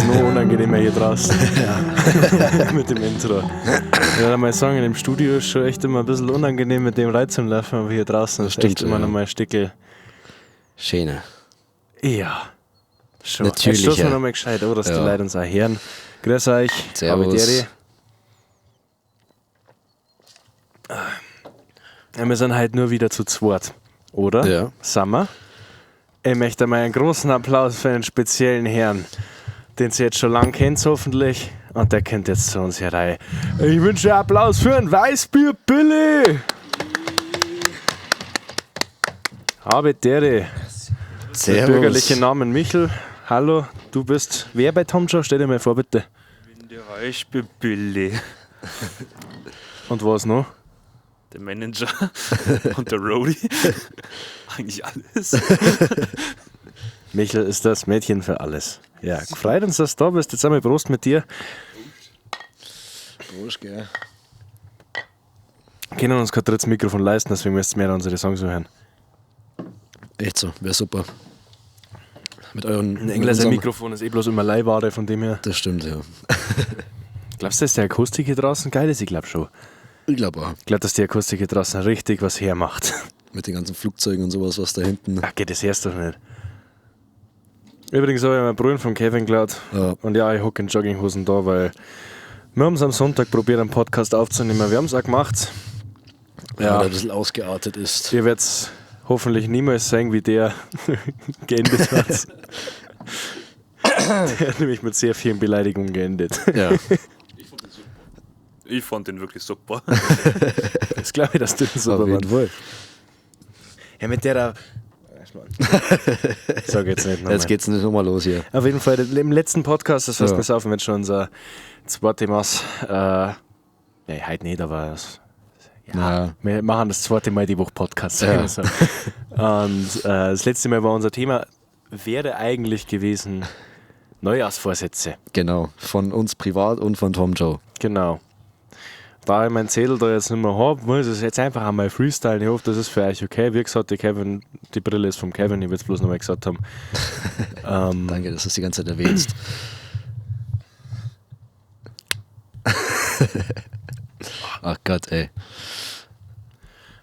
jetzt noch unangenehmer hier draußen. Mit dem Intro. Ja, mal sagen, in dem Studio ist schon echt immer ein bisschen unangenehm mit dem reinzulaufen, aber hier draußen ist Stimmt, echt immer ja. noch mal ein Stickel. Schöner. Ja. Schon. Natürlicher. Jetzt stoßen wir noch mal gescheit an, dass die Ja. Leute uns auch hören. Grüß euch. Servus. Habe die Ehre. Ja, wir sind halt nur wieder zu zweit, oder? Ja. Sind wir? Ich möchte mal einen großen Applaus für einen speziellen Herrn, den Sie jetzt schon lange kennt, hoffentlich. Und der kommt jetzt zu uns herein. Ich wünsche Applaus für einen Weißbier Billy! Habe die Ehre. Der Servus. bürgerliche Namen Michel. Hallo, du bist wer bei Tom Joe? Stell dir mal vor, bitte. bin der Weißbier Billy. Und was noch? Der Manager und der Roadie. Eigentlich alles. Michel ist das Mädchen für alles. Ja, freut uns, dass du da bist. Jetzt einmal Prost mit dir. Prost, gell. Können uns kein drittes Mikrofon leisten, deswegen müsst ihr mehr unsere Songs hören. Echt so, wäre super. Mit euren. Ein Engler sein Mikrofon ist eh bloß immer Leihware, von dem her. Das stimmt, ja. Glaubst du, dass die Akustik hier draußen geil ist? Ich glaube schon. Ich glaube auch. Ich glaube, dass die Akustik hier draußen richtig was hermacht. Mit den ganzen Flugzeugen und sowas, was da hinten. Ach, geht das erst doch nicht. Übrigens habe ich meinen Bruder von Kevin geklaut. Ja. Und ja, ich hocke in Jogginghosen da, weil wir haben es am Sonntag probiert, einen Podcast aufzunehmen. Wir haben es auch gemacht. Ja. Ja. Der ein bisschen ausgeartet ist. Ihr werdet hoffentlich niemals sehen, wie der geendet hat. Der hat nämlich mit sehr vielen Beleidigungen geendet. Ja. Ich fand den wirklich super. Das glaube ich, dass du das Auf super jeden warst. Fall. Ja, mit der. Sag jetzt nicht nochmal. Jetzt geht's nicht nochmal los hier. Auf jeden Fall, im letzten Podcast, das heißt, Ja. wir saufen jetzt schon unser zweites Maß. Nee, heute nicht, aber es, ja, Ja. wir machen das zweite Mal die Woche Podcast. Ja. sagen wir so. Und das letzte Mal war unser Thema, wäre eigentlich gewesen Neujahrsvorsätze. Genau. Von uns privat und von Tom Joe. Genau. Da ich meinen Zettel da jetzt nicht mehr habe, muss ich es jetzt einfach einmal freestylen. Ich hoffe, das ist für euch okay. Wie gesagt, die, Kevin, die Brille ist vom Kevin, ich will es bloß nochmal gesagt haben. Danke, dass du es die ganze Zeit erwähnst. Ach Gott, ey.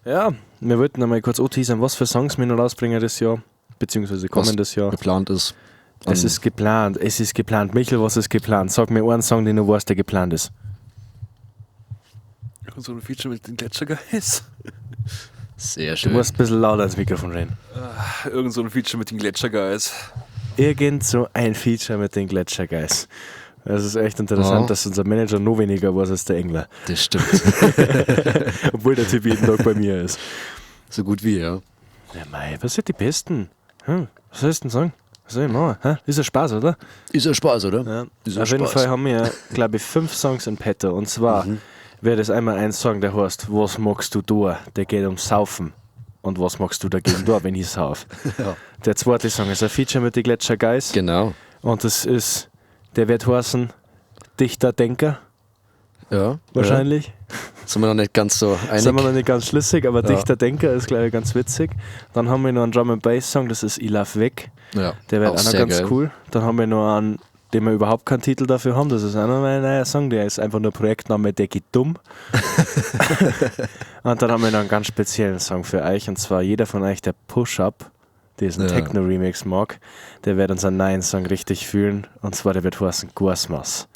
Ja, wir wollten einmal kurz anteasern, was für Songs wir noch rausbringen das Jahr, beziehungsweise kommendes Jahr. Geplant ist. Es ist geplant, es ist geplant. Michel, was ist geplant? Sag mir einen Song, den du weißt, der geplant ist. Und so ein Feature mit den Gletscherguys. Sehr Du schön. musst ein bisschen lauter ins Mikrofon reden. Irgend so ein Feature mit den Gletscherguys. Irgend so ein Feature mit den Gletscherguys. Das ist echt interessant, Ja. dass unser Manager noch weniger weiß als der Engler. Das stimmt. Obwohl der Typ jeden Tag bei mir ist. So gut wie, ja. Ja, mei, was sind die Besten? Was soll ich denn sagen? Was soll ich machen? Hä? Ist ja Spaß, oder? Ist ja Spaß, oder? Ja. Ist ja Auf jeden Spaß. Fall haben wir, glaube ich, 5 Songs in petto. Und zwar wäre das einmal ein Song, der heißt Was magst du da? Der geht um Saufen. Und was magst du dagegen da, wenn ich sauf? Ja. Der zweite Song ist ein Feature mit den Gletscher Guys. Genau. Und das ist, der wird heißen Dichter Denker, Ja. wahrscheinlich. Ja. Sind wir noch nicht ganz so einig. Sind wir noch nicht ganz schlüssig, aber Ja. Dichter Denker ist, glaube ich, ganz witzig. Dann haben wir noch einen Drum and Bass Song, das ist I Love Weg. ja. Der wird auch, noch sehr ganz geil. cool. Dann haben wir noch einen, den wir überhaupt keinen Titel dafür haben. Das ist auch noch ein neuer Song, der ist einfach nur Projektname, der geht dumm. Und dann haben wir noch einen ganz speziellen Song für euch. Und zwar jeder von euch, der Push-Up, diesen Ja. Techno-Remix mag, der wird unseren neuen Song richtig fühlen. Und zwar der wird heißen Guasmas.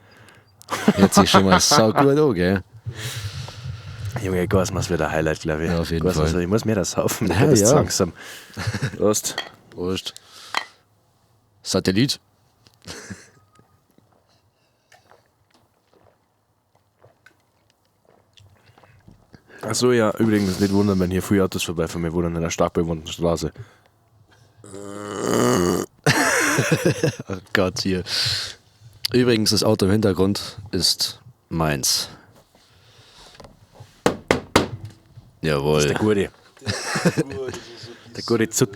Hört sich schon mal saugut an, gell? Junge, Guasmas wird ein Highlight, glaube ich. Ja, auf jeden Guasmas, Fall. Ich muss mehr das saufen, Ja, das ist ja. zu langsam. Prost. Prost. Satellit. Achso, ja, übrigens nicht wundern, wenn hier viele Autos vorbeifahren. Wir wohnen in einer stark bewohnten Straße. Oh Gott, hier. Übrigens, das Auto im Hintergrund ist meins. Jawohl. Der Gute. Der gute, Zu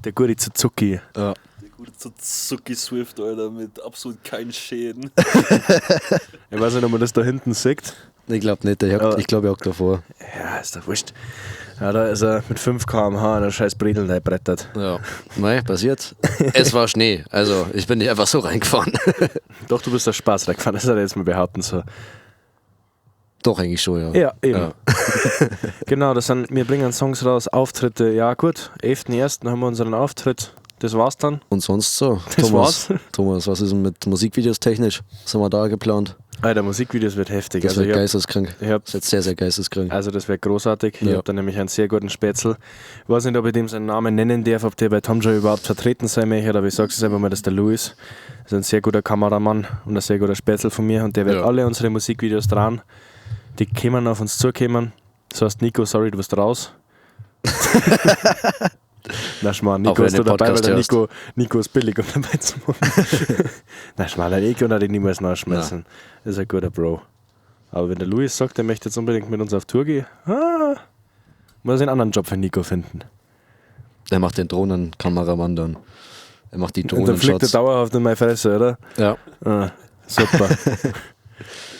der gute Suzuki. Ja. Der gute Suzuki Swift, Alter, mit absolut keinen Schäden. Ich weiß nicht, ob man das da hinten sieht. Ich glaube nicht, der Aber- hockt, ich glaube, er hockt davor. Ja, ist doch wurscht. Ja, da ist er mit 5 km/h an der scheiß Bredel reinbrettert. Ja, mei, passiert. Es war Schnee, also ich bin nicht einfach so reingefahren. Doch, du bist der Spaß reingefahren, das hat er jetzt mal behaupten so. Doch, eigentlich schon, ja. Ja, eben. Ja. Genau, das sind, wir bringen Songs raus, Auftritte. Ja, gut, 11.01. haben wir unseren Auftritt. Das war's dann. Und sonst so. Das Thomas, war's. Thomas, was ist denn mit Musikvideos technisch? Was haben wir da geplant? Alter, Musikvideos wird heftig. Das Also, wird ich hab, geisteskrank. ich hab, Das wird sehr, sehr geisteskrank. also das wäre großartig. Ich Ja. habe da nämlich einen sehr guten Spätzl. Ich weiß nicht, ob ich dem seinen Namen nennen darf, ob der bei Tom Joy überhaupt vertreten sein möchte, aber ich sag's jetzt einfach mal, dass der Louis ist ein sehr guter Kameramann und ein sehr guter Spätzl von mir und der wird Ja. alle unsere Musikvideos dran. Die kämen auf uns zukommen. Das heißt, Nico, sorry, du bist raus. Na Schmarrn, Auch Nico wenn ist du da dabei, weil Podcast der hörst. Nico ist billig, um dabei zu machen. Na Schmarrn, der Nico hat ihn niemals nachschmeißen. Ist ein guter Bro. Aber wenn der Luis sagt, er möchte jetzt unbedingt mit uns auf Tour gehen, muss ich einen anderen Job für Nico finden. Er macht den Drohnenkameramann dann. Er macht die Und dann fliegt er Drohnenshots. dauerhaft in meine Fresse, oder? Ja. Ah, super.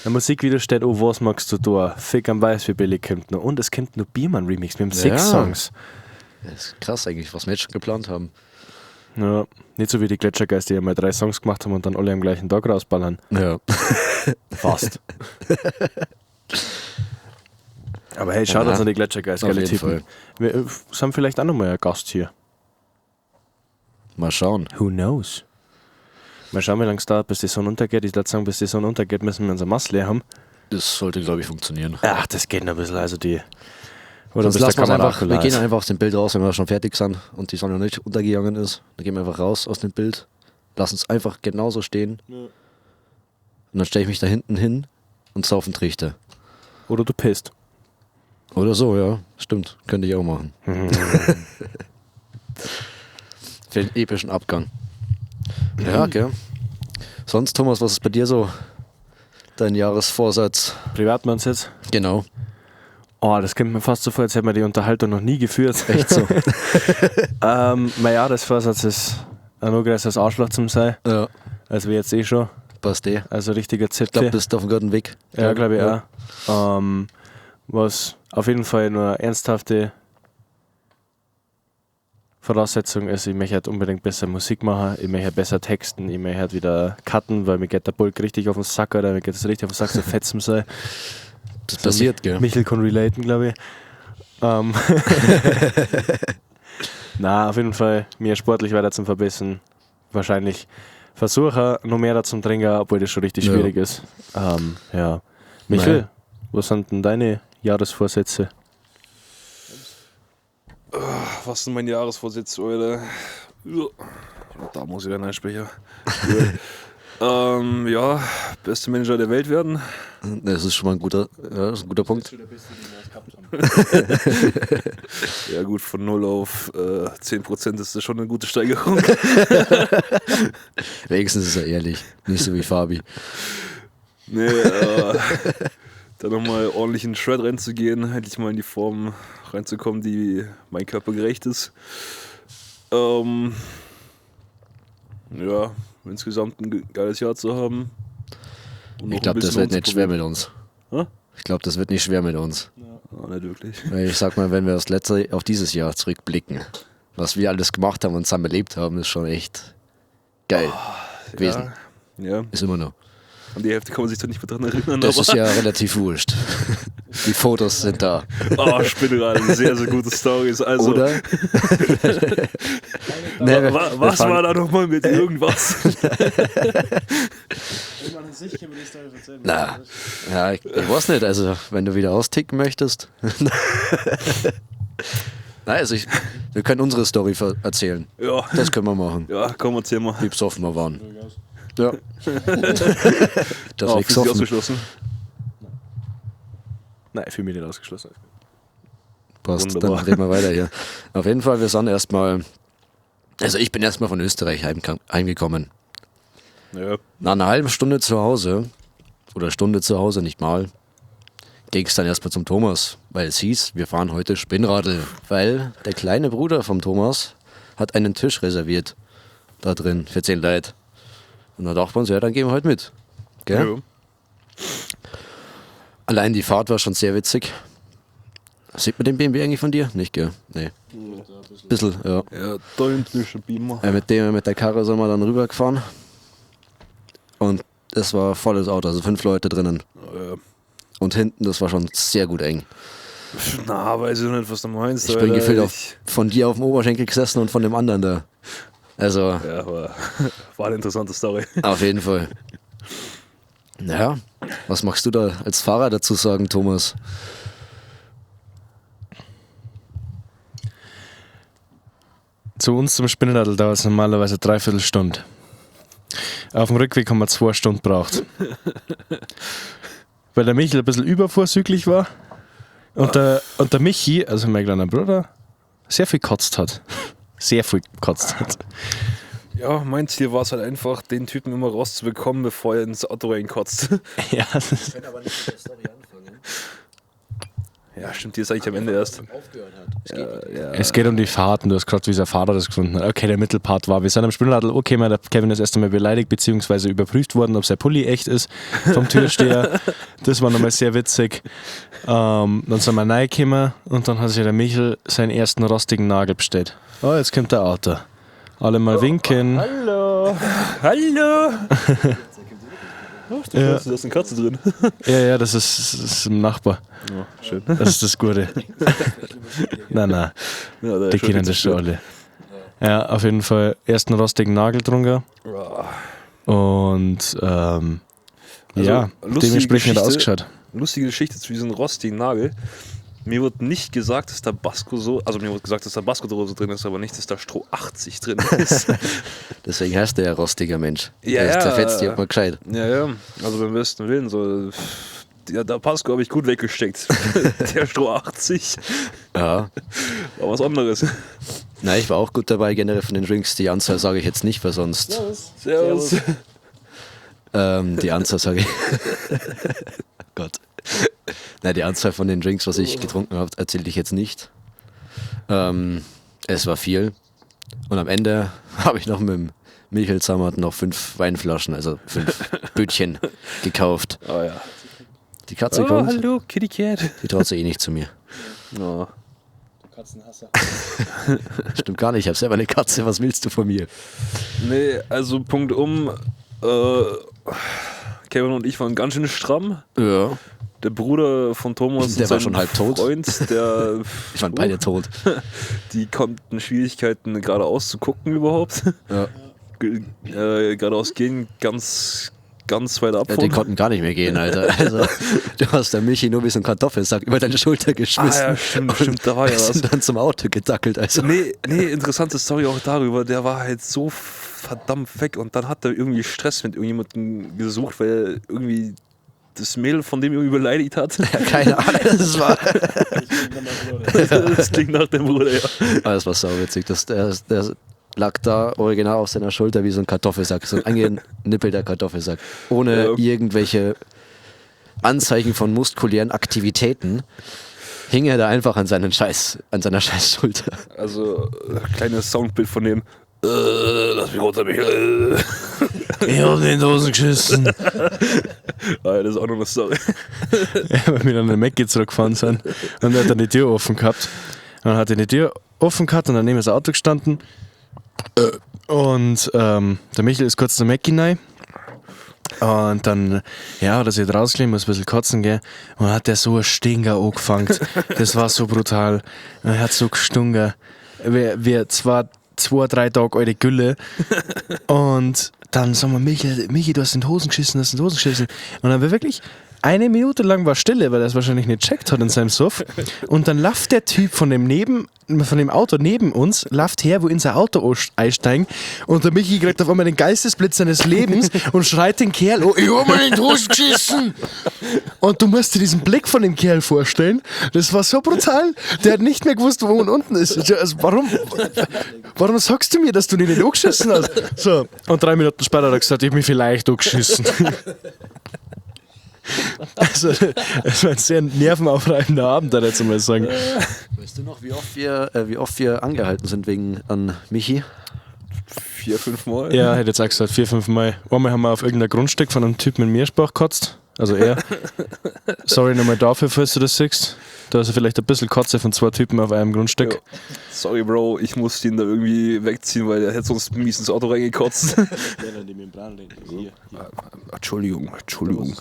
Ein Musikvideo steht, oh, was magst du da? Fick am Weiß, wie billig kommt noch. Und es kommt noch Biermann Remix. Wir haben sechs Ja. Songs. Das ist krass eigentlich, was wir jetzt schon geplant haben. Ja, nicht so wie die Gletschergeister, die einmal 3 Songs gemacht haben und dann alle am gleichen Tag rausballern. Ja. Fast. Aber hey, schaut Ja. uns an die Gletschergeist, Auf geile jeden Typen. Fall. Wir sind vielleicht auch nochmal ein Gast hier. Mal schauen. Who knows? Mal schauen, wie lange es dauert, bis die Sonne untergeht. Ich würde sagen, bis die Sonne untergeht, müssen wir unser Mass leer haben. Das sollte, glaube ich, funktionieren. Ach, das geht noch ein bisschen. Also die. Oder Sonst bis der lassen wir's Kamera einfach, wir leer gehen ist. einfach aus dem Bild raus, wenn wir schon fertig sind und die Sonne noch nicht untergegangen ist. Dann gehen wir einfach raus aus dem Bild, lassen es einfach genauso stehen. Und dann stelle ich mich da hinten hin und sauf einen Trichter. Oder du pisst. Oder so, ja. Stimmt. Könnte ich auch machen. Für den epischen Abgang. Ja, gell. Sonst, Thomas, was ist bei dir so dein Jahresvorsatz? Privat meinst du jetzt? Genau. Oh, das kommt mir fast so vor, als hätten wir die Unterhaltung noch nie geführt. Echt so. Mein Jahresvorsatz ist ein noch größeres Arschloch zum sein, Ja, als wir jetzt eh schon. passt eh. Also richtiger Ich glaube, Zipfel. bist auf einem guten Weg. Ja, glaube ich auch. Was auf jeden Fall nur ernsthafte Voraussetzung ist, ich möchte halt unbedingt besser Musik machen, ich möchte halt besser texten, ich möchte halt wieder cutten, weil mir geht der Bulk richtig auf den Sack oder mir geht es richtig auf den Sack, so fetzen sei. Das passiert, gell? Michel kann relaten, glaube ich. Na, auf jeden Fall mir sportlich weiter zum Verbessern. Wahrscheinlich versuche noch mehr zum Trinken, obwohl das schon richtig Ja. schwierig ist. Ja. Michel, Naja. was sind denn deine Jahresvorsätze? Was sind meine Jahresvorsätze, Alter? Da muss ich dann einsprechen. Ja, beste Manager der Welt werden. Das ist schon mal ein guter, ja, das ist ein guter Punkt. Ja gut, von 0 auf 10% ist das schon eine gute Steigerung. Wenigstens ist er ehrlich. Nicht so wie Fabi. Nee, da nochmal ordentlich in den Shred reinzugehen, endlich mal in die Form reinzukommen, die mein Körper gerecht ist. Ja, insgesamt ein geiles Jahr zu haben. Und noch Ich glaube, ein das bisschen wird nicht schwer rumzuprobieren. mit uns. Hä? Ich glaube, das wird nicht schwer mit uns. Ah, nicht wirklich. Weil ich sag mal, wenn wir das letzte auf dieses Jahr zurückblicken, was wir alles gemacht haben und zusammen erlebt haben, ist schon echt geil gewesen. Ja, ja, Ist immer noch. an die Hälfte kann man sich doch nicht mehr dran erinnern. Das aber ist ja relativ wurscht. Die Fotos sind da. Oh, Spinnrad, sehr, sehr gute Stories. Also, Oder? Nee, wir was fangen- war da nochmal mit irgendwas? Na, ja, ich weiß nicht, also wenn du wieder austicken möchtest. Nein, also wir können unsere Story erzählen. Ja, Das können wir machen. ja, komm, erzähl mal. Wie besoffen wir waren. Ja. Das Oh, oh, fühlst du dich gesoffen. ausgeschlossen? Nein, ich fühle mich nicht ausgeschlossen. Passt, dann Wunderbar. reden wir weiter hier. Auf jeden Fall, wir sind erstmal, also ich bin erstmal von Österreich heimgekommen. Ja. Nach einer halben Stunde zu Hause, oder Stunde zu Hause, nicht mal, ging es dann erstmal zum Thomas, weil es hieß, wir fahren heute Spinnradl, weil der kleine Bruder vom Thomas hat einen Tisch reserviert da drin für 10 Leute. Und da dachten wir uns, ja, dann gehen wir heute mit. Gell? Ja. Allein die Fahrt war schon sehr witzig. Sieht man den BMW eigentlich von dir? Nicht, gell? Nee. Bisschen, ja. Ja, da hinten ist ein Beamer. Mit der Karre sind wir dann rübergefahren. Und es war volles Auto, also 5 Leute drinnen. Ja. Und hinten, das war schon sehr gut eng. Na, weiß ich nicht, was du meinst. Ich bin gefühlt von dir auf dem Oberschenkel gesessen und von dem anderen da. Also. Ja, war eine interessante Story. Auf jeden Fall. Naja, was machst du da als Fahrer dazu sagen, Thomas? Zu uns zum Spinnradl dauert es normalerweise 3/4 Stunde. Auf dem Rückweg haben wir 2 Stunden gebraucht. Weil der Michel ein bisschen übervorzüglich war und der Michi, also mein kleiner Bruder, sehr viel gekotzt hat. Sehr viel gekotzt hat. Ja, mein Ziel war es halt einfach, den Typen immer rauszubekommen, bevor er ins Auto reinkotzt. Ja. Wir können aber nicht mit der Story anfangen. Ja, stimmt, die ist eigentlich am Ende erst. Ja. Es geht um die Fahrten, du hast gerade, wie sein Vater das gefunden hat. Okay, der Mittelpart war, wir sind am Spinnradl, okay, der Kevin ist erst einmal beleidigt, beziehungsweise überprüft worden, ob sein Pulli echt ist vom Türsteher. Das war nochmal sehr witzig. Dann sind wir reingekommen und dann hat sich der Michel seinen ersten rostigen Nagel bestellt. Oh, jetzt kommt der Auto. Alle mal winken. Hallo. Hallo. Oh, ja. Da ist eine Katze drin. Ja, das ist ein Nachbar. Oh, schön. Das ist das Gute. Nein. Ja, die kennen das schon alle. Ja, auf jeden Fall ersten rostigen Nagel drunter. Und also, ja, dementsprechend hat er ausgeschaut. Lustige Geschichte zu diesem rostigen Nagel. Mir wurde nicht gesagt, dass Tabasco so, also mir wurde gesagt, dass Tabasco so drin ist, aber nicht, dass da Stroh 80 drin ist. Deswegen heißt der ja rostiger Mensch. Ja, der zerfetzt dich auch mal gescheit. Ja, also beim besten Willen, so, der Tabasco habe ich gut weggesteckt. Der Stroh 80. Ja. War was anderes. Na, ich war auch gut dabei, generell von den Drinks. Die Anzahl sage ich jetzt nicht, weil sonst. Servus. Die Anzahl sage ich. Gott. Nein, die Anzahl von den Drinks, was ich getrunken habe, erzähle ich jetzt nicht. Es war viel. Und am Ende habe ich noch mit dem Michael Zammert noch 5 Weinflaschen, also 5 Bötchen gekauft. Oh ja. Die Katze kommt. Hallo, Kitty Cat. Die traut sich eh nicht zu mir. Oh. Du Katzenhasser. Stimmt gar nicht, ich habe selber eine Katze, was willst du von mir? Nee, also Punkt um, Kevin und ich waren ganz schön stramm. Ja. Der Bruder von Thomas der und war sein schon halb tot. Freund, der. Ich waren beide tot. Die konnten Schwierigkeiten geradeaus zu gucken überhaupt. Ja. Geradeaus gehen, ganz, ganz weit ab. Ja, die konnten gar nicht mehr gehen, Alter. Also, du hast der Michi nur wie so ein Kartoffelsack über deine Schulter geschmissen. Ah, ja, stimmt, da war ja was. Sind dann zum Auto gedackelt. Also. Nee, interessante Story auch darüber. Der war halt so verdammt weg und dann hat er irgendwie Stress mit irgendjemandem gesucht, weil er irgendwie das Mädel von dem irgendwie beleidigt hat. Ja, keine Ahnung, das war. Das klingt nach dem Bruder, ja. Aber das war sauwitzig. Der lag da original auf seiner Schulter wie so ein Kartoffelsack, so ein angenippelter Kartoffelsack. Ohne irgendwelche Anzeichen von muskulären Aktivitäten hing er da einfach an seiner scheiß Schulter. Also, kleines Soundbild von dem. Lass mich runter, Michael. Ich hab in den Dosen geschissen. Ah, das ist auch noch eine Story. Ja, weil wir dann in den Mackie zurückgefahren sind und er hat dann die Tür offen gehabt. Und dann hat er die Tür offen gehabt und daneben ist ein Auto gestanden. Und der Michael ist kurz zum Mackie rein. Und dann, ja, hat er sich rausgelegt, muss ein bisschen kotzen, gell. Und dann hat der so einen Stinker angefangen. Das war so brutal. Und er hat so gestunken. Wie 2, 3 Tage alte Gülle. Und dann sagen wir, Michi, du hast in die Hosen geschissen, du hast in die Hosen geschissen. Und dann war wirklich eine Minute lang war Stille, weil er es wahrscheinlich nicht checkt hat in seinem Suff. Und dann läuft der Typ von dem Auto neben uns, läuft her, wo in sein Auto einsteigen. Und der Michi kriegt auf einmal den Geistesblitz seines Lebens und schreit den Kerl, oh, ich hab mir in die Hosen geschissen. Und du musst dir diesen Blick von dem Kerl vorstellen. Das war so brutal. Der hat nicht mehr gewusst, wo oben unten ist. Also, warum sagst du mir, dass du nicht angeschissen hast? So. Und 3 Minuten später hat er gesagt, ich hab mich vielleicht angeschissen. Also, es war ein sehr nervenaufreibender Abend, da jetzt mal sagen. Weißt du noch, wie oft wir angehalten sind wegen an Michi? 4, 5 Mal? Ja, hätte jetzt auch gesagt, 4, 5 Mal. Einmal haben wir auf irgendein Grundstück von einem Typen in Meersbach gekotzt. Also er. Sorry nochmal dafür, falls du das siehst. Da ist vielleicht ein bisschen Kotze von zwei Typen auf einem Grundstück. Ja. Sorry, Bro, ich musste ihn da irgendwie wegziehen, weil der hätte sonst mies ins Auto reingekotzt. Entschuldigung, Entschuldigung.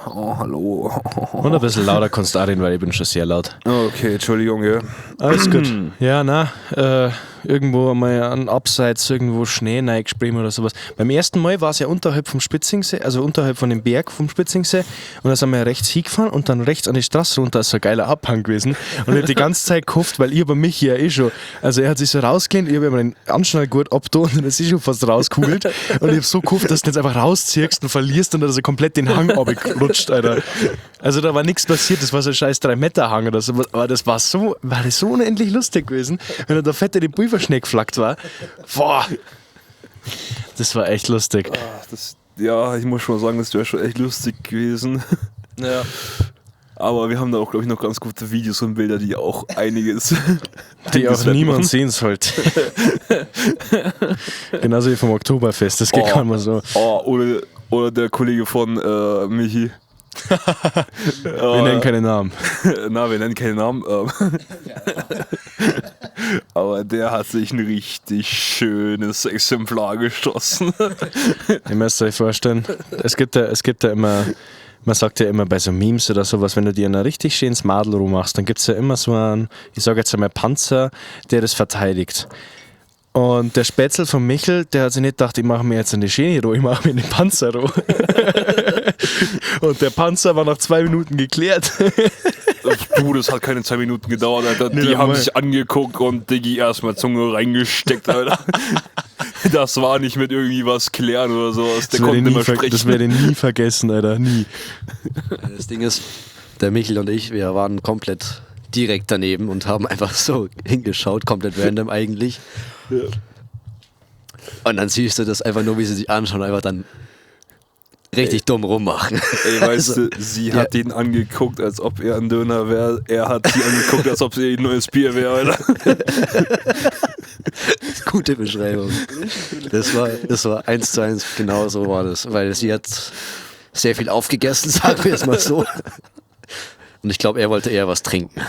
Oh, hallo. Und ein bisschen lauter kannst du auch reden, weil ich bin schon sehr laut. Okay, Entschuldigung, ja. Alles gut. Ja, na, irgendwo einmal an Abseits, irgendwo Schnee reingesprungen oder sowas. Beim ersten Mal war es ja unterhalb vom Spitzingsee, also unterhalb von dem Berg vom Spitzingsee. Und da sind wir rechts hingefahren und dann rechts an die Straße runter, ist so ein geiler Abhang gewesen. Und ich hab die ganze Zeit gehofft, weil ich bei mich ja eh schon, also er hat sich so rausgelehnt, ich hab ihm den Anschnallgurt abgetan und dann ist eh schon fast rauskugelt. Und ich hab so gehofft, dass du jetzt einfach rausziehst und verlierst und dann so komplett den Hang runtergerutscht, Alter. Also da war nichts passiert, das war so ein scheiß 3-Meter-Hang oder so, aber das war so, war das so unendlich lustig gewesen, wenn er da fett in den Pulverschnee geflackt war. Boah! Das war echt lustig. Ach, das, ja, ich muss schon sagen, das wäre schon echt lustig gewesen. Ja. Aber wir haben da auch, glaube ich, noch ganz gute Videos und Bilder, die auch einiges. Die auch einiges niemand wettmachen. sehen sollte. Genauso wie vom Oktoberfest, das geht Oh. gar nicht mehr so. Oh, oder der Kollege von Michi. Wir nennen keine Namen. Na, wir nennen keinen Namen. Aber der hat sich ein richtig schönes Exemplar geschossen. Ihr müsst euch vorstellen, es gibt ja immer, man sagt ja immer bei so Memes oder sowas, wenn du dir ein richtig schönes Madel rummachst, dann gibt es ja immer so einen, ich sage jetzt einmal Panzer, der das verteidigt. Und der Spätzl von Michel, der hat sich nicht gedacht, ich mache mir jetzt eine schöne Roh, ich mache mir einen Panzer roh. Und der Panzer war nach 2 Minuten geklärt. Du, das hat keine 2 Minuten gedauert, Alter. Nee, Die haben normal. sich angeguckt und Diggi erstmal Zunge reingesteckt, Alter. Das war nicht mit irgendwie was klären oder sowas. Der Das werde konnte ich nicht nie mehr sprechen. das werde ich nie vergessen, Alter. Nie. Das Ding ist, der Michel und ich, wir waren komplett direkt daneben und haben einfach so hingeschaut, komplett random eigentlich. Ja. Und dann siehst du das einfach nur, wie sie sich anschauen, einfach dann richtig dumm rummachen. Ey, weißt Also, du, sie hat ihn angeguckt, als ob er ein Döner wäre. Er hat sie angeguckt, als ob sie ein neues Bier wäre, Alter. Gute Beschreibung. Das war 1:1, genau so war das. Weil sie hat sehr viel aufgegessen, sagen wir es mal so. Und ich glaube, er wollte eher was trinken.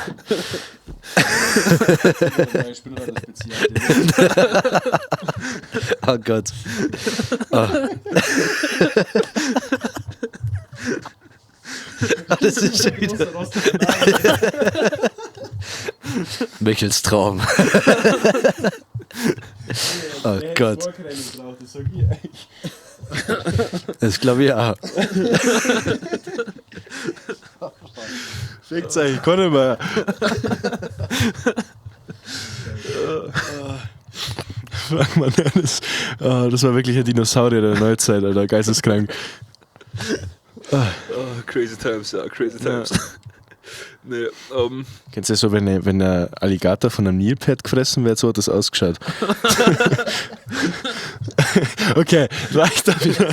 Oh Gott. Oh. Das ist schon wieder. Michels Traum. Oh Gott. Das glaube ich auch. Fickt's euch, ich kann nicht mehr. Frag mal, das war wirklich ein Dinosaurier der Neuzeit, Alter, geisteskrank. Oh, crazy times, ja, crazy times. Nee, Kennst du das so, wenn ein Alligator von einem Nilpferd gefressen wird, so hat das ausgeschaut. Okay, reicht da wieder.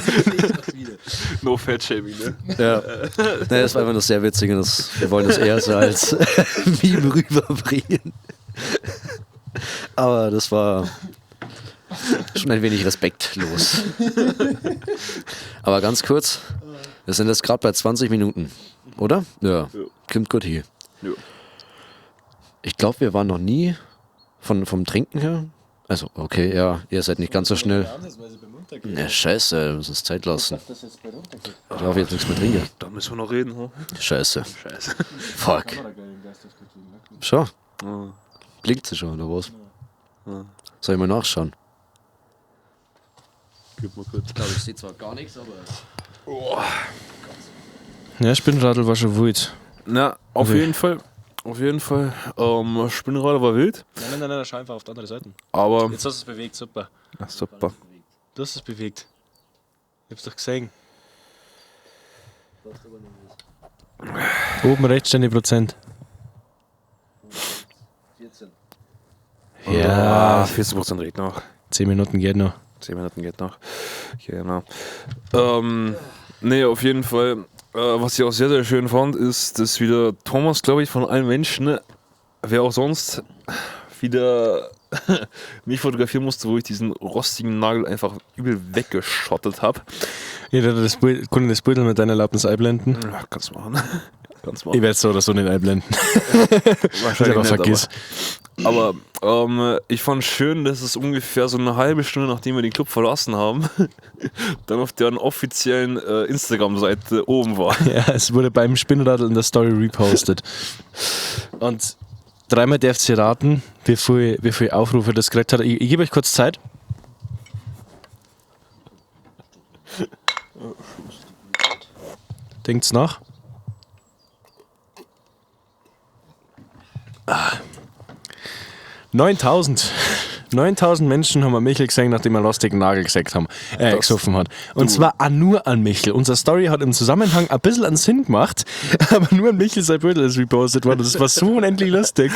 no fat shaming, ne? Ja. Nee, das war einfach nur sehr witzig und das, wir wollen das eher so als Meme rüberbringen. Aber das war schon ein wenig respektlos. Aber ganz kurz, wir sind jetzt gerade bei 20 Minuten, oder? Ja, kommt gut hier. Ja. Ich glaube, wir waren noch nie vom Trinken her. Also, okay, ja, ihr seid nicht ganz so schnell. Ne, scheiße, wir müssen uns Zeit lassen. Ich darf jetzt nichts mehr trinken. Da müssen wir noch reden, hm? Scheiße. Scheiße. Fuck. Schon? Blinkt sie schon, oder was? Soll ich mal nachschauen? Gib mal kurz. Ich glaube, ich sehe zwar gar nichts, aber. Ja, Spinnradl war schon wild. Na, auf Okay. jeden Fall. Auf jeden Fall. Spinnradl war wild, Nein, nein, nein, nein, schau einfach auf die andere Seite. aber. Jetzt hast du es bewegt, super. Ach, super. Du hast es bewegt. Ich hab's doch gesehen. Oben rechts stehen die Prozent. 14. Ja, 14% geht noch. 10 Minuten geht noch. 10 Minuten geht noch. Genau. Nee, auf jeden Fall. Was ich auch sehr, sehr schön fand, ist, dass wieder Thomas, glaube ich, von allen Menschen, ne, wer auch sonst, wieder mich fotografieren musste, wo ich diesen rostigen Nagel einfach übel weggeschottet habe. Ich werde das Bild, kann ich das Bild mit deiner Erlaubnis einblenden? Ja, kannst du machen. Kannst du machen. Ich werde es so oder so nicht einblenden. Wahrscheinlich Aber nicht, vergiss. Aber ich fand schön, dass es ungefähr so eine halbe Stunde, nachdem wir den Club verlassen haben, dann auf deren offiziellen Instagram-Seite oben war. Ja, es wurde beim Spinnradl in der Story repostet. Und dreimal dürft ihr raten, wie viel Aufrufe das gekriegt hat. Ich gebe euch kurz Zeit. Denkt's nach. Ah. 9000. 9000 Menschen haben an Michel gesehen, nachdem er Lostigen Nagel gesagt haben, gesoffen hat. Und zwar auch nur an Michel. Unsere Story hat im Zusammenhang ein bisschen einen Sinn gemacht, aber nur an Michel sein Bödel ist repostet worden. Das war so unendlich lustig.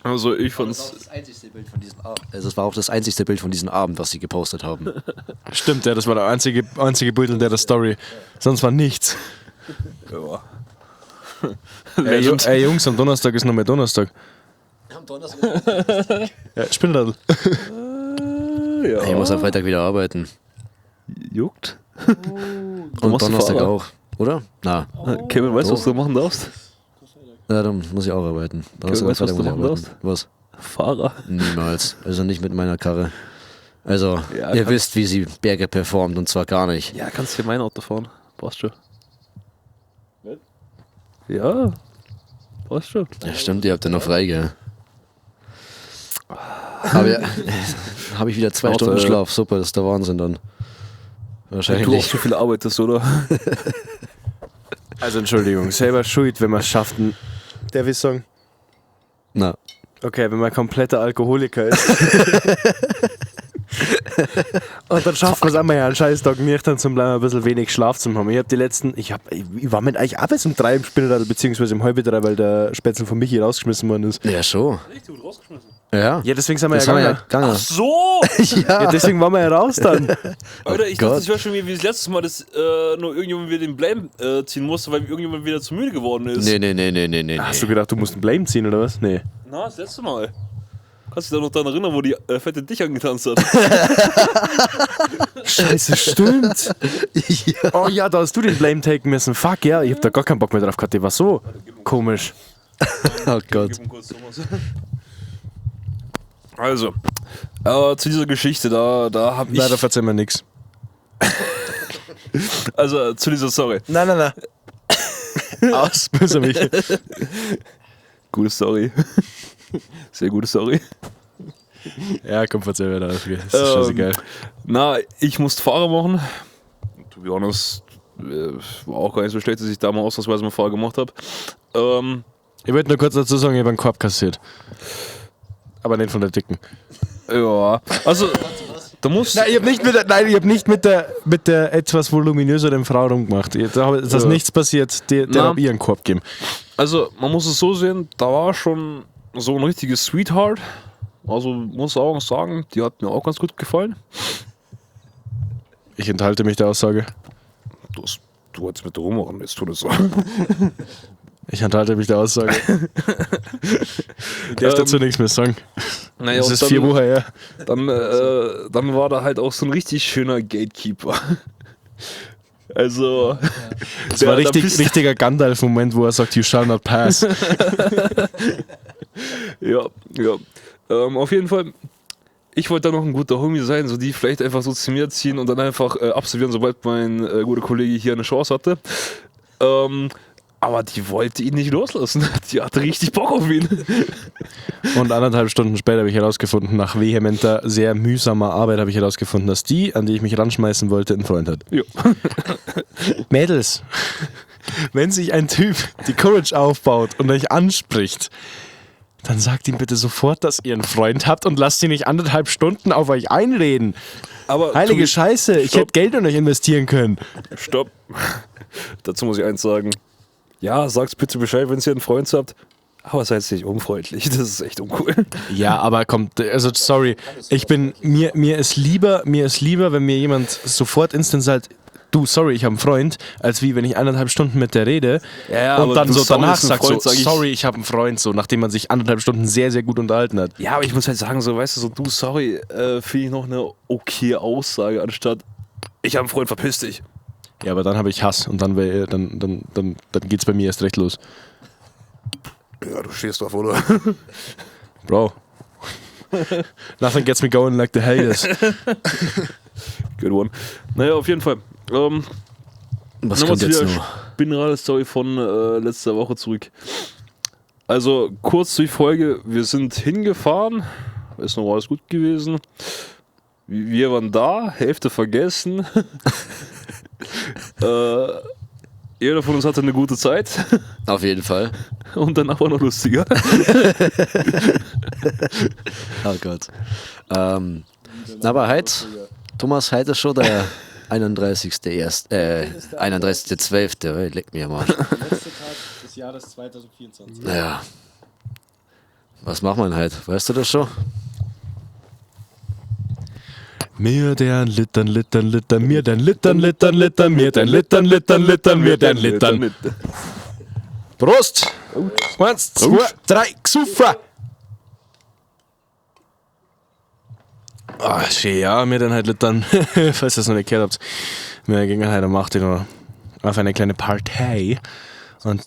Also ich fand's. Das einzigste Bild von diesem Abend. Also es war auch das einzigste Bild von diesem Abend, was sie gepostet haben. Stimmt, ja, das war der einzige Bild in der Story. Sonst war nichts. Ja. Ey, Jungs, am Donnerstag ist noch mehr Donnerstag. Am Donnerstag. Ja, Spinnradl. Ja. Ich muss am Freitag wieder arbeiten. Juckt. Und Donnerstag auch, oder? Na. Kevin, weißt du, was du machen darfst? Ja, dann muss ich auch arbeiten. Donnerstag Kevin, weißt du, was und du Freitag machen muss ich darfst? arbeiten. Was? Fahrer. Niemals. Also nicht mit meiner Karre. Also, Ja, ihr wisst, wie sie Berge performt und zwar gar nicht. Ja, kannst hier mein Auto fahren. Passt schon. Ja. Passt schon. Ja, stimmt, ihr habt ja noch frei, gell? Aber ja, habe ich wieder 2 Auto, Stunden ja. Schlaf. Super, das ist der Wahnsinn dann. Wahrscheinlich. Du auch so viel arbeitest, oder? Also Entschuldigung, selber schuld, wenn man es schafft. Darf ich sagen? Na. Okay, wenn man kompletter Alkoholiker ist. Und dann schafft man es einmal ja einen Scheißtag nüchtern zum bleiben, ein bisschen wenig Schlaf zu haben. Ich habe die letzten, ich war mit eigentlich auch bis um 3 im Spinnradl, beziehungsweise um 2:30, weil der Spätzle von Michi rausgeschmissen worden ist. Ja, schon. Echt, du rausgeschmissen. Ja. Ja, deswegen sind wir das ja haben wir ja gegangen. gegangen. So! Ja. Ja, deswegen waren wir ja raus dann. Alter, ich Gott. dachte, das wäre schon wie das letzte Mal, dass nur irgendjemand wieder den Blame ziehen musste, weil irgendjemand wieder zu müde geworden ist. Nee. Hast du gedacht, du musst einen Blame ziehen oder was? Nee. Na, das letzte Mal. Kannst du dich da noch daran erinnern, wo die fette dich angetanzt hat? Scheiße, stimmt. Ja. Oh ja, da hast du den Blame taken müssen. Fuck, ja, ich hab da gar keinen Bock mehr drauf gehabt. Die war so komisch. Oh Gott. Also, zu dieser Geschichte, da hab ich. Leider verzeihen wir nix. Also, zu dieser Story. Nein, nein, nein. Aus, böser Michi. Gute Story. Sehr gute Story. Ja, komm, verzeih mir das. Das ist scheißegal. Na, ich musste Fahrer machen. To be honest, war auch gar nicht so schlecht, dass ich da mal ausnahmsweise mal Fahrer gemacht habe. Ich wollte nur kurz dazu sagen, ich habe einen Korb kassiert. Aber nicht von der Dicken. Ja, also, da muss. Nein, ich habe nicht mit der, nein, ich hab nicht mit der, mit der etwas voluminöseren Frau rumgemacht. Da ist Ja. nichts passiert, der Na. hab ich einen Korb gegeben. Also, man muss es so sehen, da war schon so ein richtiges Sweetheart. Also, muss auch sagen, die hat mir auch ganz gut gefallen. Ich enthalte mich der Aussage. Du wolltest mit der rummachen, jetzt tut es so. Ich enthalte mich der Aussage. Ich darf dazu nichts mehr sagen. Naja, Es und ist dann, 4 Wochen her. Dann war da halt auch so ein richtig schöner Gatekeeper. Also, Das war richtiger Gandalf-Moment, wo er sagt, you shall not pass. Ja, ja. Auf jeden Fall, ich wollte da noch ein guter Homie sein, so die vielleicht einfach so zu mir ziehen und dann einfach absolvieren, sobald mein guter Kollege hier eine Chance hatte. Aber die wollte ihn nicht loslassen. Die hatte richtig Bock auf ihn. Und 1,5 Stunden später habe ich herausgefunden, nach vehementer, sehr mühsamer Arbeit habe ich herausgefunden, dass die, an die ich mich ranschmeißen wollte, einen Freund hat. Ja. Mädels, wenn sich ein Typ die Courage aufbaut und euch anspricht, dann sagt ihm bitte sofort, dass ihr einen Freund habt und lasst ihn nicht 1,5 Stunden auf euch einreden. Aber Heilige Scheiße, ich Stopp. hätte Geld in euch investieren können. Stopp. Dazu muss ich eins sagen. Ja, sagt's bitte Bescheid, wenn ihr einen Freund habt. Aber seid nicht unfreundlich. Das ist echt uncool. Ja, aber kommt, also sorry, ich bin, mir ist lieber, wenn mir jemand sofort instant sagt, du, sorry, ich habe einen Freund, als wie wenn ich 1,5 Stunden mit der rede Ja, und aber dann du, so sorry, danach ist ein sagt Freund, so, sag ich. sorry, ich habe einen Freund, so, nachdem man sich 1,5 Stunden sehr, sehr gut unterhalten hat. Ja, aber ich muss halt sagen, so, weißt du, so du, sorry, finde ich noch eine okay Aussage, anstatt, Ich habe einen Freund, verpiss dich. Ja, aber dann habe ich Hass und dann, dann geht's bei mir erst recht los. Ja, du stehst drauf, oder? Bro. Nothing gets me going like the haters. Good one. Naja, auf jeden Fall. Was Nochmal kommt zu jetzt der noch? Spinnrad-Story von letzter Woche zurück. Also kurz zur Folge, wir sind hingefahren, ist noch alles gut gewesen. Wir waren da, Hälfte vergessen. Jeder von uns hatte eine gute Zeit Auf jeden Fall. und danach war noch lustiger. Oh Gott. Aber heute, Thomas, heute ist schon der 31.1., 31.12., leck mir am Arsch. Letzter Tag des Jahres 2024. Naja. Was macht man halt? Weißt du das schon? Mir der Litern, Litern, Litern, mir den Litern, Litern, Litern, mir den Litern, Litern, Litern, mir den Litern. Prost! Eins, zwei, drei, Gsuffer! Ah, schön, ja, mir dann halt Litern, falls ihr das noch nicht gehört habt. Wir gingen heute um 8 Uhr noch auf eine kleine Partei. Und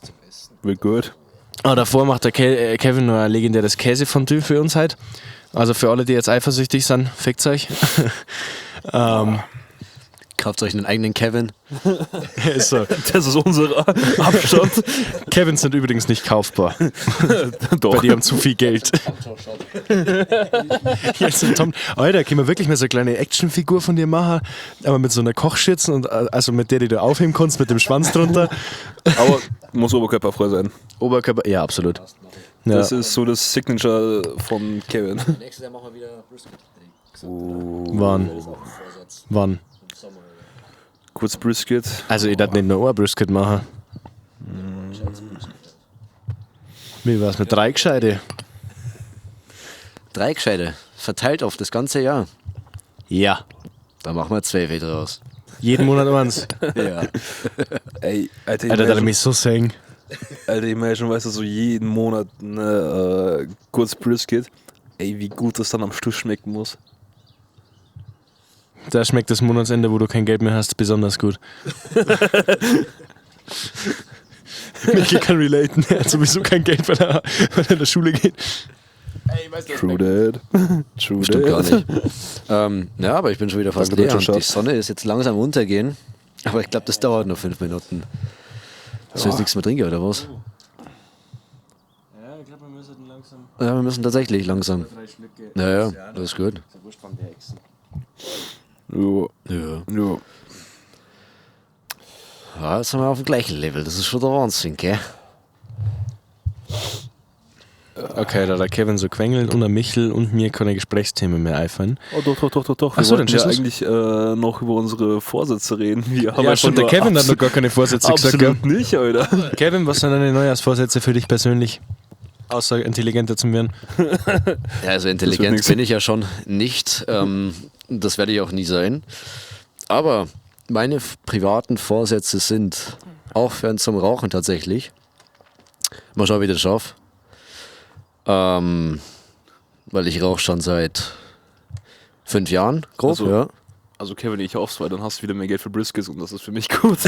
Wird gut. davor macht der Kevin noch ein legendäres Käsefondue für uns heute. Also für alle, die jetzt eifersüchtig sind, fickt euch. Kauft euch einen eigenen Kevin. So. Das ist unser Abstand. Kevins sind übrigens nicht kaufbar. Doch. Weil die haben zu viel Geld. Jetzt sind Tom, Alter, können wir wirklich mal so eine kleine Actionfigur von dir machen, aber mit so einer Kochschürze und also mit der, die du aufheben kannst, mit dem Schwanz drunter. Aber muss oberkörperfrei sein. Oberkörper, ja, absolut. Ja. Das ist so das Signature von Kevin. Nächstes Jahr machen wir wieder Brisket. Wann? Wann? Kurz Brisket. Also ich darf nicht nur ein Brisket machen. Wie war's mit 3 Gescheite? 3 Gescheite, verteilt auf das ganze Jahr. Ja. Da machen wir 2 wieder raus. Jeden Monat eins. Ja. Ey, Alter, Alter, da hat er mich so singen. Alter, imagine, weißt du, so jeden Monat ne, kurz Brisket. Ey, wie gut das dann am Schluss schmecken muss. Da schmeckt das Monatsende, wo du kein Geld mehr hast, besonders gut. Michael kann relaten, er hat sowieso kein Geld, weil er in der Schule geht. True that. True Stimmt that. gar nicht. Ja, aber ich bin schon wieder fast Danke, leer deutscher und die Schatz. Sonne ist jetzt langsam untergehen. Aber ich glaube, das dauert noch 5 Minuten. Soll jetzt nichts mehr trinken, oder was? Ja, ich glaube, wir müssen langsam Ja, wir müssen tatsächlich langsam. 3 Schlücke. Ja, ja, das ist gut. Ja. Ja. Ja. Ja, jetzt sind wir auf dem gleichen Level. Das ist schon der Wahnsinn, gell? Okay, da hat der Kevin so quengelt und der Michel und mir keine Gesprächsthemen mehr einfallen. Oh, doch, doch, doch, doch, doch. Wir Ach so, dann wollten ja schieß los. eigentlich noch über unsere Vorsätze reden. Wir haben Ja, einfach stimmt, der nur Kevin hat noch gar keine Vorsätze gesagt, gell? Absolut nicht, Alter. Kevin, was sind deine Neujahrsvorsätze für dich persönlich? Außer intelligenter zu werden. Ja, also intelligent nix. bin ich ja schon nicht. Das werde ich auch nie sein. Aber meine privaten Vorsätze sind aufhören zum Rauchen tatsächlich. Mal schauen, wie ich das schaffe. Weil ich rauche schon seit 5 Jahren, grob, Also- ja. Also Kevin, ich hoff's, weil dann hast du wieder mehr Geld für Briskets und das ist für mich gut.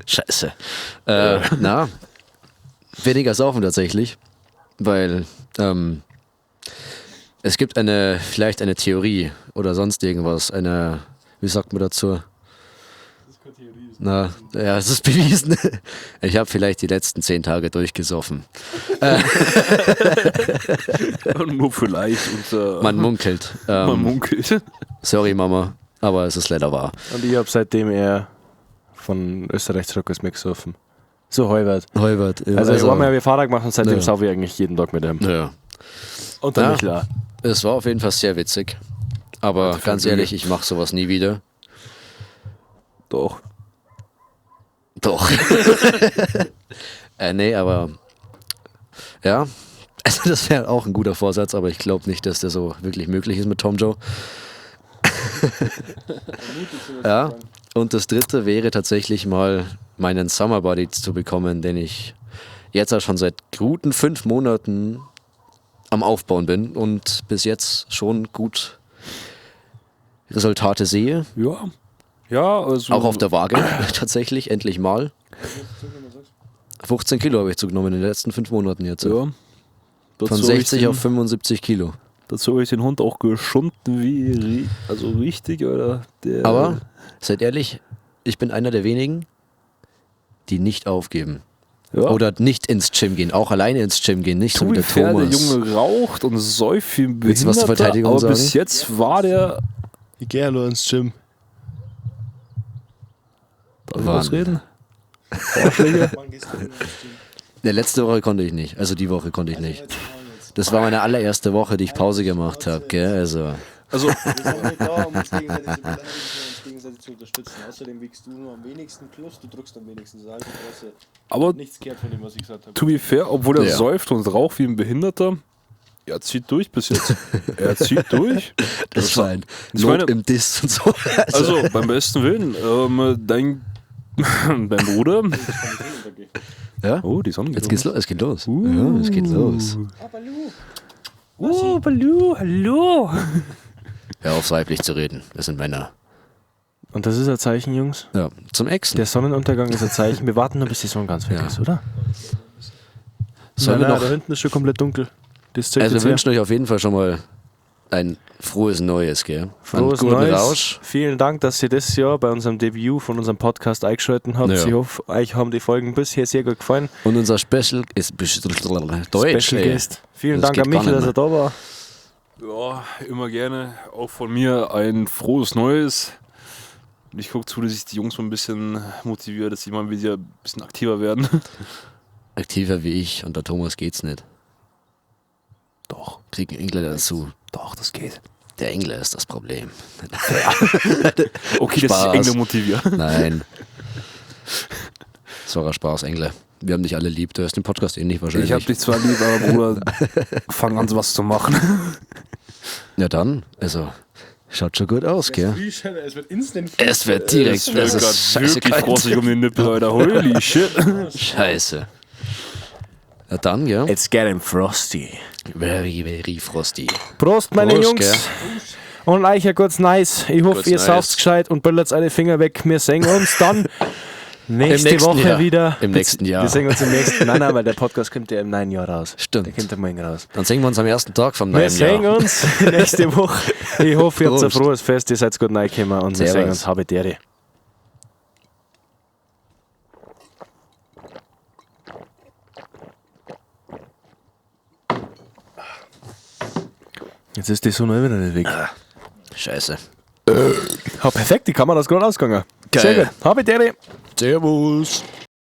Scheiße. Na, weniger saufen tatsächlich, weil es gibt vielleicht eine Theorie oder sonst irgendwas, eine, wie sagt man dazu? Na, ja, es ist bewiesen. Ich habe vielleicht die letzten 10 Tage durchgesoffen. Nur vielleicht. Und, Man munkelt. man munkelt. Sorry, Mama, aber es ist leider wahr. Und ich habe seitdem er von Österreich zurück ist mitgesoffen. So halbert. Heubert. Ja, Also, ich einmal habe ich Vater gemacht und seitdem Ja. saufe ich eigentlich jeden Tag mit ihm. Ja. Und dann Ja. Michel auch. Es war auf jeden Fall sehr witzig. Aber ganz ehrlich, ich mache sowas nie wieder. Doch. Doch. Nee, aber ja, also das wäre auch ein guter Vorsatz, aber ich glaube nicht, dass der so wirklich möglich ist mit Tom Joe. Ja, und das dritte wäre tatsächlich mal meinen Summer Body zu bekommen, den ich jetzt auch schon seit guten 5 Monaten am Aufbauen bin und bis jetzt schon gut Resultate sehe. Ja. Ja, also. Auch auf der Waage tatsächlich, endlich mal. 15 Kilo habe ich zugenommen in den letzten 5 Monaten jetzt. Ja. Von Dazu hab ich 60 auf 75 Kilo. Dazu habe ich den Hund auch geschunden, wie also richtig, oder? Der, Aber, seid ehrlich, ich bin einer der wenigen, die nicht aufgeben. ja. Oder nicht ins Gym gehen, auch alleine ins Gym gehen, nicht so To wie be der fair, der Thomas. Junge raucht und säuft wie ein Willst du was zur Behinderter, Verteidigung aber sagen? bis jetzt war der. Ich gehe ja nur ins Gym. Darf ich Wann? was reden? Arschlöcher? Ja, letzte Woche konnte ich nicht, also die Woche konnte ich nicht. Das war meine allererste Woche, die ich Pause gemacht habe, gell? Also, Also, Wir sind nicht da, um uns gegenseitig zu beleidigen, sondern uns gegenseitig zu unterstützen. Außerdem wiegst du nur am wenigsten, plus du drückst am wenigsten. Das ist aber nichts gehört von dem, was ich gesagt habe. to be fair, obwohl er Ja. säuft und raucht wie ein Behinderter, er zieht durch bis jetzt. Er zieht durch. das war ein Ich Lob meine- im Diss und so. Also, beim besten Willen, dein, dein Bruder. Ja? Oh, die Sonne geht Jetzt geht's los, es geht los. Ja, es geht los. Oh, Balu, hallo. Hör auf, weiblich zu reden. Wir sind Männer. Und das ist ein Zeichen, Jungs. Ja, zum Exen. Der Sonnenuntergang ist ein Zeichen. Wir warten nur, bis die Sonne ganz weg Ja. ist, oder? Sollen Nein, wir nein, noch? Da hinten ist schon komplett dunkel. Das zeigt Also jetzt wir her. wünschen euch auf jeden Fall schon mal ein frohes Neues, gell? Frohes Einen guten Neues. Rausch. Vielen Dank, dass ihr das Jahr bei unserem Debüt von unserem Podcast eingeschaltet habt. Ja. Ich hoffe, euch haben die Folgen bisher sehr gut gefallen. Und unser Special ist Deutsch. Special ey. Guest. Vielen Das Dank an geht gar Michael, nicht dass er da war. Ja, immer gerne. Auch von mir ein frohes Neues. Und ich gucke zu, dass ich die Jungs mal ein bisschen motiviere, dass sie mal wieder ein bisschen aktiver werden. Aktiver wie ich und der Thomas geht's nicht. Doch, Kriegen Engler dazu. doch, das geht. Der Engler ist das Problem. Okay, dass Spaß. ich Engler motiviere. Nein. Das war ein Spaß, Engler. Wir haben dich alle lieb. Du hörst den Podcast eh nicht wahrscheinlich. Ich hab dich zwar lieb, aber Bruder, fang an, was zu machen. Ja dann, also, schaut schon gut aus, gell? Es wird instant Es wird direkt, Es wird es ist grad scheiße wirklich kalt. frostig um den Nippel, Alter. Holy shit. Scheiße. Na dann, gell? It's getting frosty. Very, very frosty. Prost, meine Prost, Jungs. gell? Und euch ein kurz nice. Ich hoffe, Kurz ihr nice. sauft gescheit und böllert eure Finger weg. Wir sehen uns dann nächste Im nächsten Woche Jahr. wieder. Im nächsten Jahr. Wir sehen uns im nächsten. Nein, nein, weil der Podcast kommt ja im neuen Jahr raus. Stimmt. Der kommt ja morgen raus. Dann sehen wir uns am ersten Tag vom Wir neuen sehen Jahr. uns nächste Woche. Ich hoffe, ihr habt ein Prost. frohes Fest, ihr seid gut reingekommen und wir Servus. sehen uns. Habe die Ehre. Jetzt ist die Sonne wieder nicht weg. Scheiße. Ja, perfekt, die Kamera ist gerade ausgegangen. Geil. Sehr gut. Habe die Ehre. Servus.